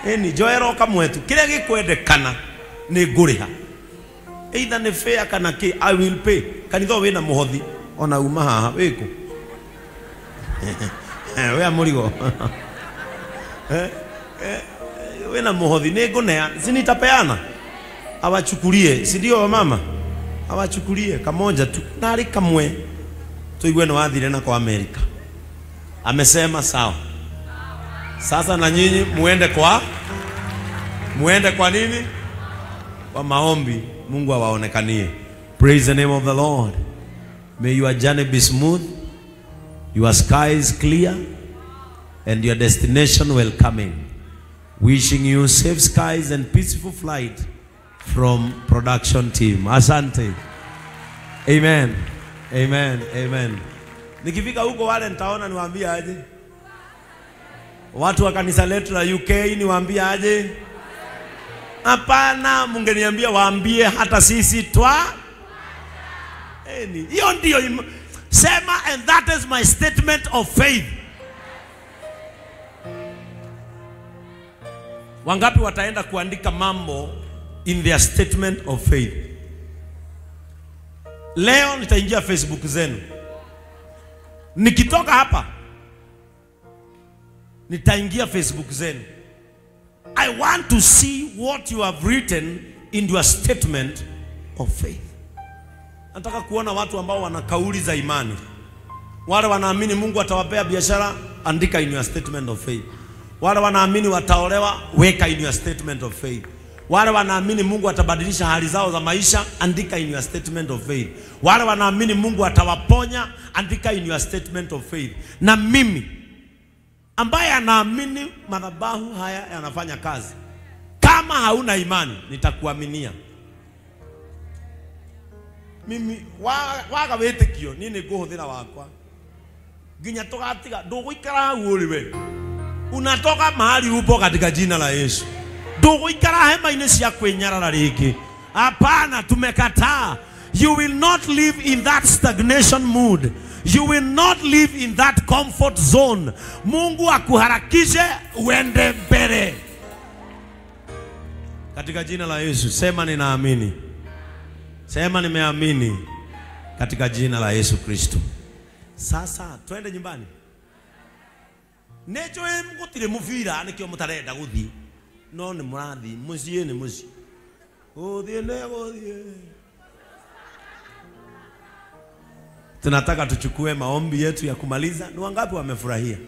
Eni njoera kamwe tu kiria gikwendekana ni nguriha. Either ni fair kana ki, I will pay. Kanitha wina muhothi ona uma haha wiku. We murigo. Wina muhothi ni ngunea, si nitapeana. Awachukulie, si ndio mama? Awachukulie kamoja tu nari kamwe. Tuigue no wathire na kwa Amerika. Amesema sawa. Sasa na nyinyi muende kwa nini? Kwa maombi. Mungu awaonekanie. Praise the name of the Lord. May your journey be smooth, your skies clear, and your destination welcoming. Wishing you safe skies and peaceful flight from production team. Asante. Amen. Amen. Amen. Nikifika huko wale nitaona niwaambie aje. Watu wa kanisa letu la UK niwaambie aje? Hapana, mungeniambia waambie hata sisi twa. Eni, hiyo ndio sema, and that is my statement of faith. Wangapi wataenda kuandika mambo in their statement of faith? Leo nitaingia Facebook zenu. Nikitoka hapa nitaingia Facebook zenu. I want to see what you have written in your statement of faith. Nataka kuona watu ambao wana kauli za imani. Wale wanaamini Mungu atawapea biashara, andika in your statement of faith. Wale wanaamini wataolewa, weka in your statement of faith. Wale wanaamini Mungu atabadilisha hali zao za maisha, andika in your statement of faith. Wale wanaamini Mungu atawaponya, andika in your statement of faith. Na mimi ambaye anaamini madhabahu haya yanafanya kazi, kama hauna imani nitakuaminia. Mimi waga witikio ni niguhuthira wakwa nginya tugatiga nduguikara hau uri we. Unatoka mahali upo katika jina la Yesu. Nduguikara hema-inĩ cia kwĩnyarara rĩngĩ. Hapana, tumekataa. You will not live in that stagnation mood. You will not live in that comfort zone. Mungu akuharakishe uende mbele. Katika jina la Yesu, sema ninaamini. Sema nimeamini katika jina la Yesu Kristo. Sasa twende nyumbani. Necho mugutire mubira nikio mutarenda guthi. No ni murathi mucii ni mucii. Guthie ne guthie. Tunataka tuchukue maombi yetu ya kumaliza. Ni wangapi wamefurahia?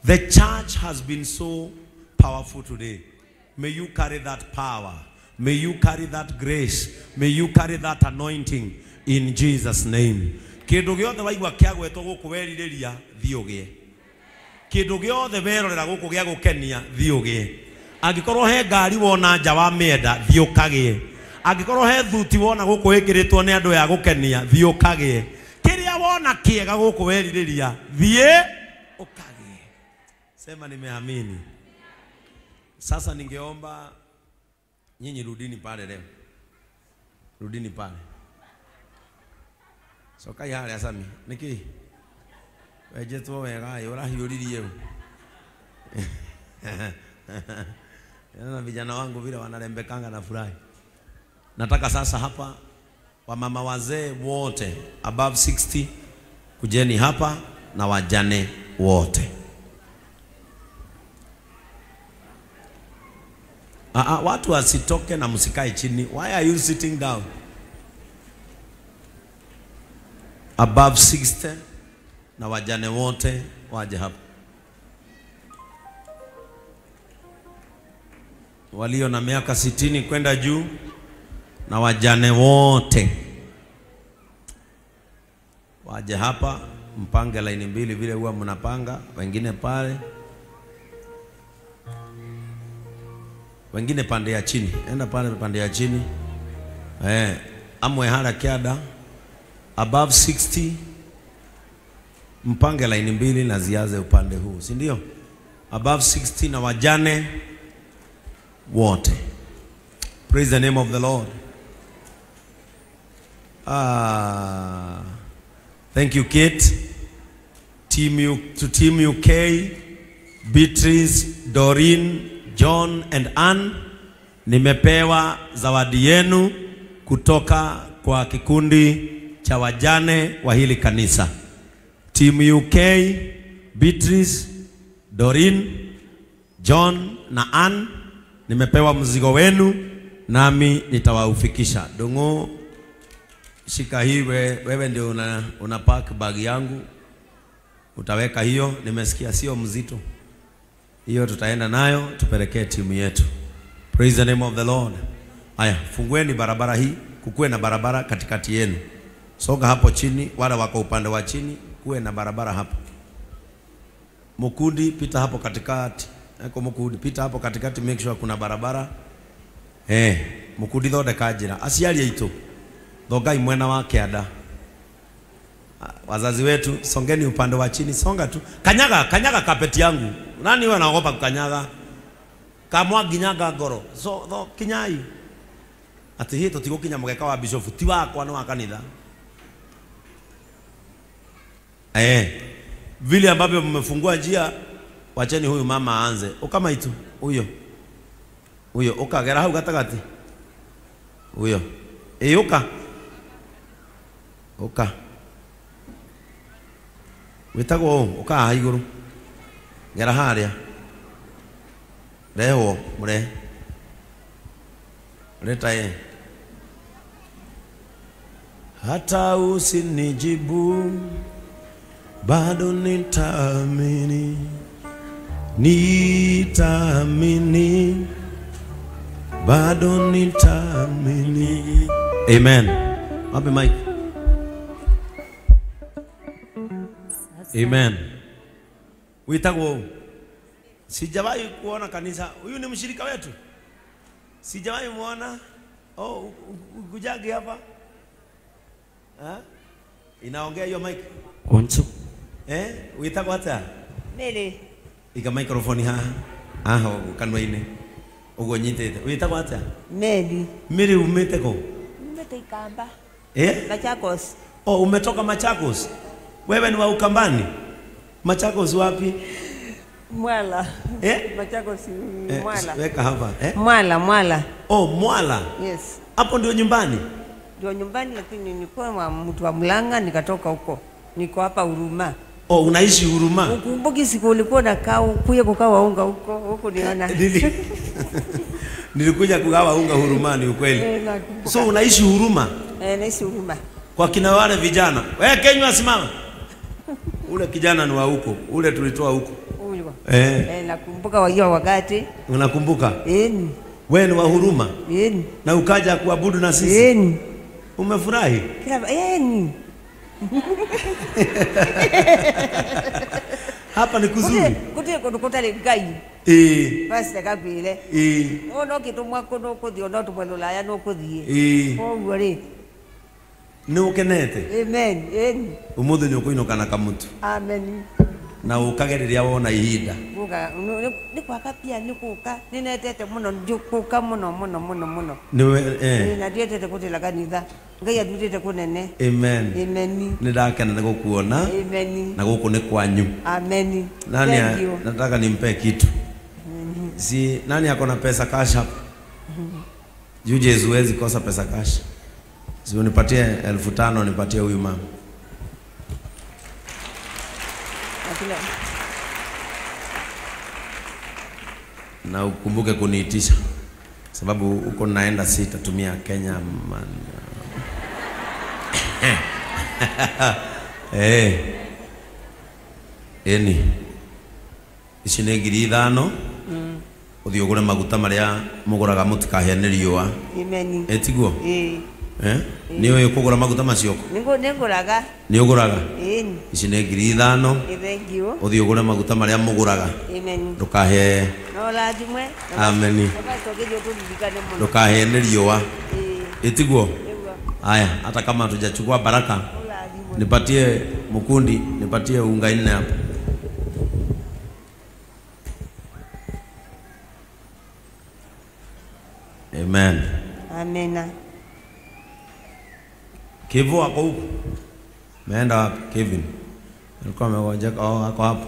The church has been so powerful today. May you carry that power. May you carry that grace. May you carry that anointing in Jesus' name. Kindu giothe waigua kiagwetwo guku weririria thi ugie. Kindu giothe werorera guku gia gukenia thi ugie. Angikorwo he ngari wona nja wa mienda thi ukagie. Angikorwo he thuti wona guku ikiritwo ni andu ya gukenia thi ukagie. Kiria wona kiega guku weririria thie ukagie. Sema nimeamini. Sasa ningeomba nyinyi rudini pale leo. Rudini pale. Sokai hali asami. Niki. Wejetwo wega urahiuririe. Na vijana wangu vile wanarembekanga na furahi. Nataka sasa hapa wamama wazee wote above 60 kujeni hapa na wajane wote. Watu wasitoke na msikae chini. Why are you sitting down? Above 60 na wajane wote waje hapa. Walio na miaka 60 kwenda juu na wajane wote waje hapa. Mpange laini mbili vile huwa mnapanga, wengine pale, wengine pande ya chini. Enda pale pande ya chini. Amwe hala kiada above 60 mpange laini mbili na ziaze upande huu, si ndio? Above 60 na wajane wote. Praise the name of the Lord. Thank you, Kate. To Team UK, Beatrice, Doreen, John and Ann, nimepewa zawadi yenu kutoka kwa kikundi cha wajane wa hili kanisa. Team UK, Beatrice, Doreen, John na Ann, nimepewa mzigo wenu nami nitawaufikisha. Dongo, shika hii, wewe ndio una pack bag yangu. Utaweka hiyo, nimesikia sio mzito. Hiyo tutaenda nayo tupelekee timu yetu. Praise the name of the Lord. Aya, fungueni barabara hii, kukuwe na barabara katikati yenu. Soga hapo chini, wala wako upande wa chini, kuwe na barabara hapo. Mukundi pita hapo katikati. Eko Mukundi pita hapo katikati, make sure kuna barabara. Mukundi thondeka njira. Aciari aitu, thongai mwena wa kianda. Wazazi wetu, songeni upande wa chini, songa tu. Kanyaga, kanyaga kapeti yangu. Nani wewe anaogopa kukanyaga? Kamwa ginyaga ngoro. So, tho kinyai. Ati hii tutigukinya mugeka wa bishop ti wakwa no wa kanitha. Vile ambavyo mmefungua njia, wacheni huyu mama aanze. Ukama itu, huyo. Huyo, ukagera hau gatagati. Huyo. Uka. Uka. Witagwo uka haha iguru. Gera haria. Rehwo mure. Leta ye. Hata usinijibu bado nitaamini, nitaamini, bado nitaamini. Amen. Wapi mic? Amen. Witagwo. Sijawahi kuona kanisa. Huyu ni mshirika wetu. Sijawahi muona. Oh, ukujagi hapa. Ha? Inaongea hiyo mic. 1 2. Witagwo atia? Mary. Iga microphone haha. Haha kanwa-inĩ. Ũguo nyitĩte. Witagwo atia? Mary. Mary umĩte kũ? Umĩte Ikamba. Machakos. Oh, umetoka Machakos. Wewe ni wa Ukambani? Machakos wapi? Mwala. Machakos Mwala. Weka hapa. Mwala, Mwala. Oh, Mwala. Yes. Hapo ndio nyumbani? Ndio nyumbani, lakini nilikuwa mtu wa Mlanga nikatoka huko. Niko hapa Huruma. Oh, unaishi Huruma? Ukumbuki siku ulikuwa unakaa kuja kugawa unga huko, huko niona. Nilikuja kugawa unga Huruma, ni ukweli. So unaishi Huruma? Naishi Huruma. Kwa kina wale vijana. Wewe Kenywa simama. Ule kijana ni wa huko, ule tulitoa huko. Nakumbuka hiyo wakati. Unakumbuka? Wewe ni wa Huruma? Na ukaja kuabudu na sisi? Umefurahi? Hapa ni kuzuri. Kutire kundu kutari Ngai. Basi ndakakwire. No kitumwa kundu kuthii no tumwe ruraya no kuthii. Koguo ri ni ukenete. Amen. Umuthi ni ukuinuka na kamutu. Amen. Na ukage riria wona ihinda. Guka ni kwaka pia ni kuka ni netete muno kuka muno muno muno muno. Ni na ndietete gutira kanitha. Ngai andutite kunene. Amen. Amen. Ni ndakena ni gukuona. Amen. Na guku ni kwanyu. Amen. Nani nataka nimpe kitu. Si nani ako na pesa cash hapa? Juje huwezi kosa pesa cash. Si unipatie 5,000 nipatie huyu mama. Na ukumbuke kuniitisha. Sababu huko naenda sitatumia Kenya man. Eni. Ici nĩ 5,000. Uthii ugure maguta maria muguraga mutikahĩa nĩ riũa. Amen. Tiguo? Nĩ ũĩ kũgũra maguta macio? Nĩngũraga. Nĩ ũgũraga? Ici nĩ 5,000. Thank you. Ũthiĩ ũgũre maguta marĩa mũgũraga. Amen. Ndũkahĩe. No ũrathimwe. Amen. Ndũkahĩe nĩ riũa. Tiguo? Haya, hata kama hatujachukua baraka, nipatie mkundi, nipatie unga 4 hapo. Amen. Amen. Kevo ako huko. Meenda wapi Kevin? Alikuwa amegonjeka, oh ako hapo.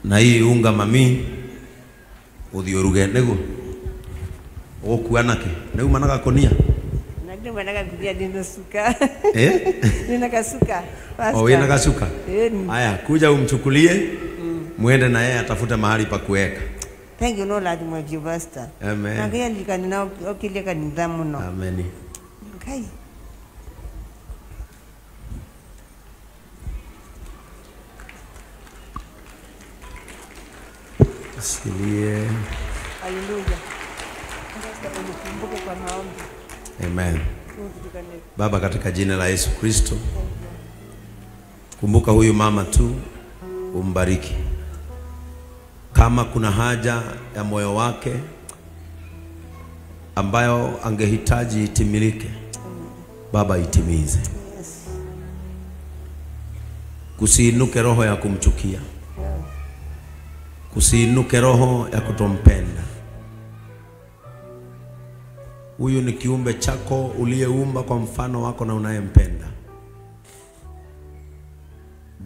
Na hii unga mami Uthii uruge niguo. Ugukua naki? Ni uma na gakonia? Na ndio na gakunia nina suka. Eh? Nina kasuka. Oh, wina kasuka. Haya, kuja umchukulie. Muende na yeye atafute mahali pa kuweka. Thank you, Lord, my pastor. Amen. Na ngai alikana okilia kanitha muno. Amen. Ngai. Silie. Hallelujah. Unikumbuke kwa maombi. Amen. Baba, katika jina la Yesu Kristo, kumbuka huyu mama tu, umbariki. Kama kuna haja ya moyo wake ambayo angehitaji itimilike, Baba itimize. Kusiinuke roho ya kumchukia, kusiinuke roho ya kutompenda. Huyu ni kiumbe chako uliyeumba kwa mfano wako na unayempenda.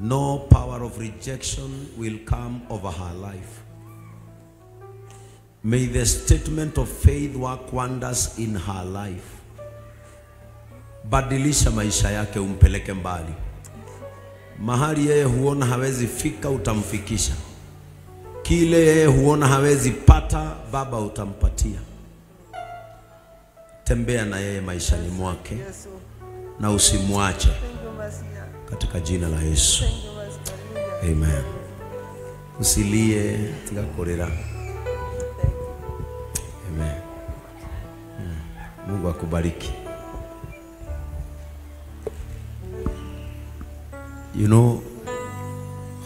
No power of rejection will come over her life. May the statement of faith work wonders in her life. Badilisha maisha yake, umpeleke mbali. Mahali yeye huona hawezi fika, utamfikisha. Kile yeye huona hawezi pata, Baba utampatia. Tembea na yeye maishani mwake na usimwache, katika jina la Yesu. Amen. Usilie, tiga kurira. Amen. Mungu akubariki. You know,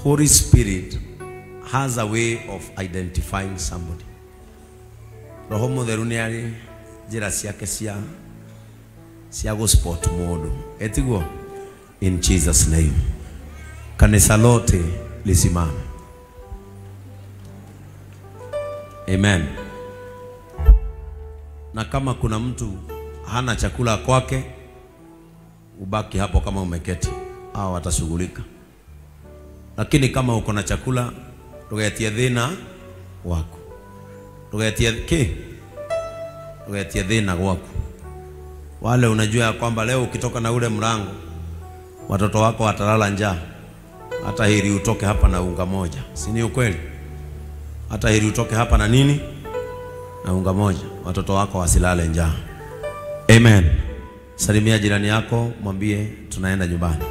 Holy Spirit has a way of identifying somebody. Roho Mutheru ni ari njira ciake cia go spot mundu. Etiguo? In Jesus name. Kanisa lote lisimame. Amen. Na kama kuna mtu hana chakula kwake, ubaki hapo kama umeketi, hao watashughulika. Lakini kama uko na chakula, rugetie thina waku. Rugetie ki? Rugetie thina gwaku. Wale unajua ya kwamba leo ukitoka na ule mlango, watoto wako watalala njaa. Hata heri utoke hapa na unga moja. Si ni ukweli? Hata heri utoke hapa na nini? Na unga moja. Watoto wako wasilale njaa. Amen. Salimia jirani yako, mwambie tunaenda nyumbani.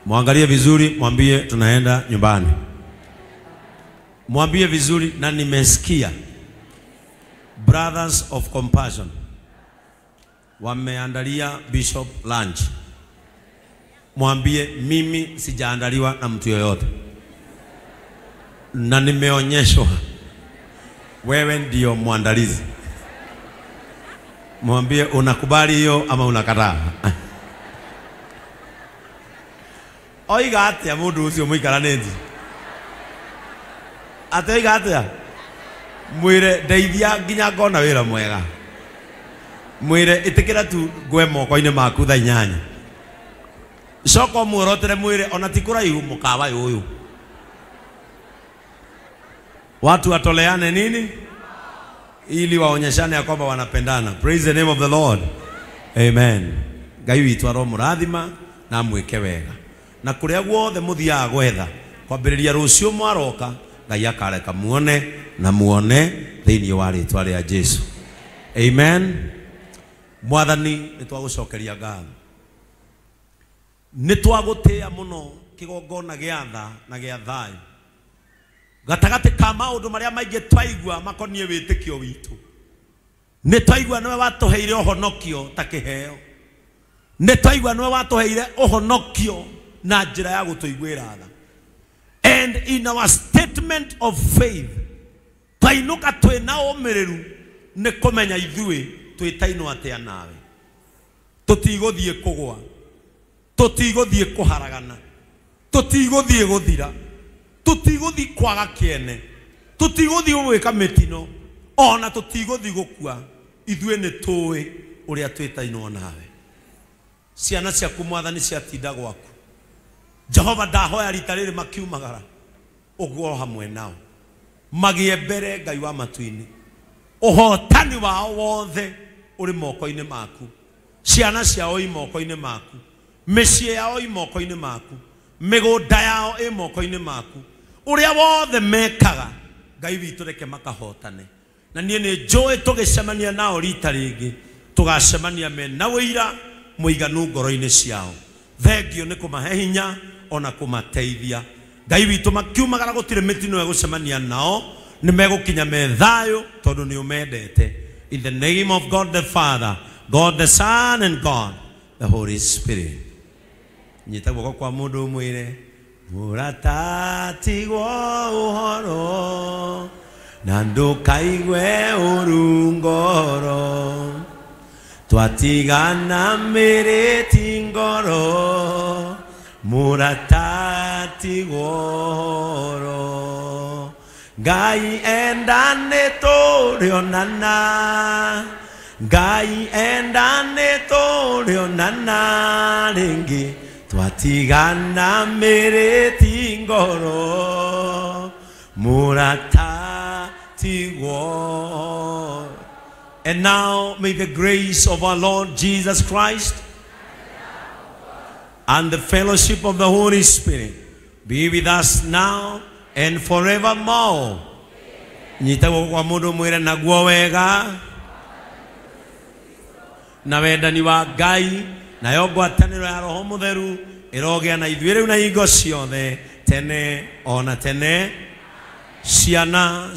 Muangalie vizuri, mwambie tunaenda nyumbani. Mwambie vizuri, na nimesikia Brothers of Compassion wameandalia Bishop lunch. Mwambie mimi sijaandaliwa na mtu yoyote, na nimeonyeshwa wewe ndio mwandalizi. Mwambie unakubali hiyo ama unakataa. Oiga atia mundu ucio muikaranĩtie? Ate oiga atia? Mwire ndeithia nginya ngona wĩra mwega. Mwire ĩtĩkĩra tu ngwe moko-inĩ maku thaa 8. Coka muorotere mwire ona ti kũraihu mũkawa ũyũ. Watu watoleane nini? Ili waonyeshane ya kwamba wanapendana. Praise the name of the Lord. Amen. Ngai witũ aromũrathima na mwĩke wega. Na kuria guothe muthiaga gwetha kwambĩrĩria rũciũ mwaroka, Ngai akareka muone na muone thĩinĩ wa rĩtwa rĩa Jesu. Amen. Mwathani, nĩtwagũcokeria ngatho, nĩtwagũtĩĩa mũno kĩgongona gĩa tha na gĩa thayũ gatagatĩ ka maũndũ marĩa maingĩ twaigua makoniĩ wĩtĩkio witũ. Nĩtwaigua nĩwe watũheire ũhonokio ta kĩheo. Nĩtwaigua nĩwe watũheire ũhonokio na njĩra ya gũtũiguĩra tha. And in our statement of faith, twainuka twĩna ũmĩrĩru nĩ kũmenya ithuĩ twĩtainwo atĩa nawe. Tũtigũthiĩ kũgwa, tũtigũthiĩ kũharagana, tũtigũthiĩ gũthira, tũtigũthiĩ kwaga kĩene, tũtigũthiĩ gwĩka mĩtino, ona tũtigũthiĩ gũkua. Ithuĩ nĩ tũĩ ũrĩa twĩtainwo nawe. Ciana ciaku Mwathani ciatinda gwaku. Jehova ndahoya rita rĩrĩ makiumagara ũguo hamwe nao. Magĩe mbere Ngai wa matu-inĩ. Ũhotani wao wothe ũrĩ moko-inĩ maku. Ciana ciao i moko-inĩ maku. Mĩciĩ yao i moko-inĩ maku. Mĩgũnda yao ĩ moko-inĩ maku. Ũrĩa wothe mekaga Ngai witũ reke makahotane. Na niĩ nĩ njũĩ tũgĩcemania nao rita rĩngĩ tũgacemania mena ũira mũiganu ngoro-inĩ ciao. Thengio nĩ kũmahe hinya ona kũmateithia. Ngai witũ makiumagara gũtirĩ mĩtino ĩgũcemania nao, nĩ megũkinya me thayũ tondũ nĩ ũmendete. In the name of God the Father, God the Son, and God the Holy Spirit. Nyita guoko kwa mũndũ ũmwĩre, mũrata tigwo ũhoro na ndũkaigue ũru ngoro, twatigana mĩrĩti ngoro, mũrata tigwo ũhoro. Ngai enda nĩ tũrĩonana, Ngai enda nĩ tũrĩonana rĩngĩ, twatigana mĩrĩti ngoro, mũrata tigwo. And now may the grace of our Lord Jesus Christ and the fellowship of the Holy Spirit be with us now and forevermore. Nyita guoko kwa mũndũ mwĩre naguo wega na wendani wa Ngai nayo ngwatanĩro ya Roho Mũtheru ĩrogĩa na ithuĩ rĩu na hingo ciothe tene ona tene. Ciana